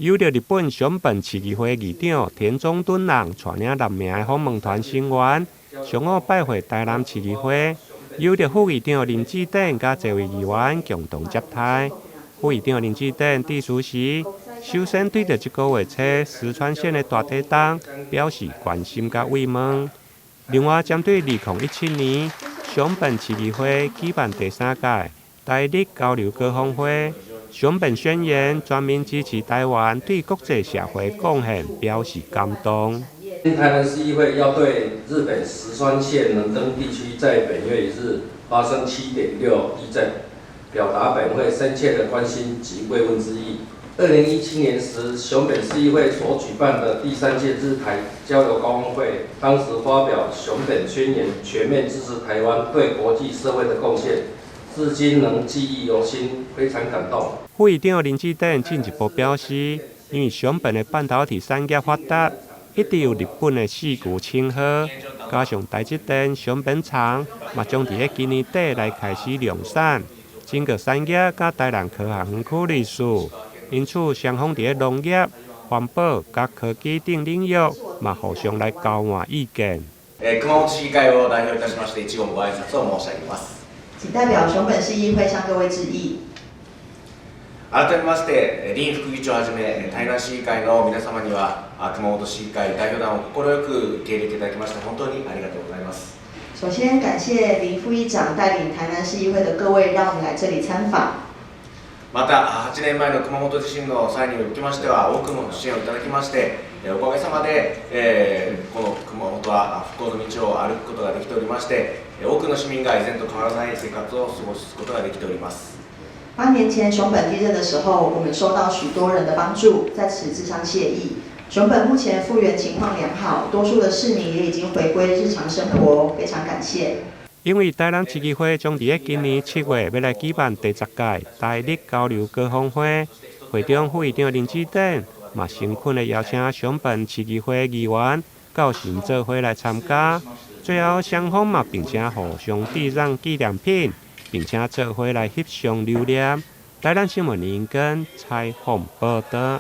由著日本熊本市議會議長田中敦郎帶領六名的訪問團成員，上午拜會台南市議會，由著副議長林智典佮濟位議員共同接待。副議長林智典致辭時，首先對著這個月初石川縣的大地震表示關心佮慰問。另外，針對2017年熊本市議會舉辦第三屆台日交流高峰會，熊本宣言全面支持台灣對國際社會貢獻表示感動。台南市議會要對日本石川縣能登地區在本月1日發生7.6地震，表達本會深切的關心及慰問之意。2017年時，熊本市議會所舉辦的第三屆日台交流高峰會，當時發表熊本宣言，全面支持台灣對國際社會的貢獻，至今仍記憶猶新，非常感動。副議長林智典進一步表示，因為熊本的半導體產業發達，一直有日本的矽谷稱號，加上台積電熊本廠嘛將佇咧今年底來開始量產，整個產業佮台南科學園區類似，因此雙方佇咧農業、環保佮科技等領域嘛互相來交換意見。熊本市議會を代表いたしまして、一言ご挨拶を申し上げます。謹代表熊本市議會向各位致意。改めまして、林副議長をはじめ、台南市議会の皆様には、熊本市議會代表団を快く受け入れていただきまして、本当にありがとうございます。首先感謝林副議長帶領台南市議會的各位，讓我們來這裡參訪。また、8年前の熊本地震の際におきましては、多くの支援をいただきまして、おかげさまで、この熊本は復興の道を歩くことができておりまして、多くの市民が以前と変わらない生活を過ごすことができております。 8年前熊本地震的時候，我們受到許多人的幫助，在此致上謝意。熊本目前復原情況良好，多數的市民也已經回歸日常生活，非常感謝。因為台南市議會將佇咧今年7月欲來舉辦第10屆台日交流高峰會，會長副議長林智典嘛誠懇的邀請熊本市議會議員到陣做伙來參加。最後雙方嘛並且互相遞讓紀念品，並且做伙來翕相留念。台南新聞林根採訪報導。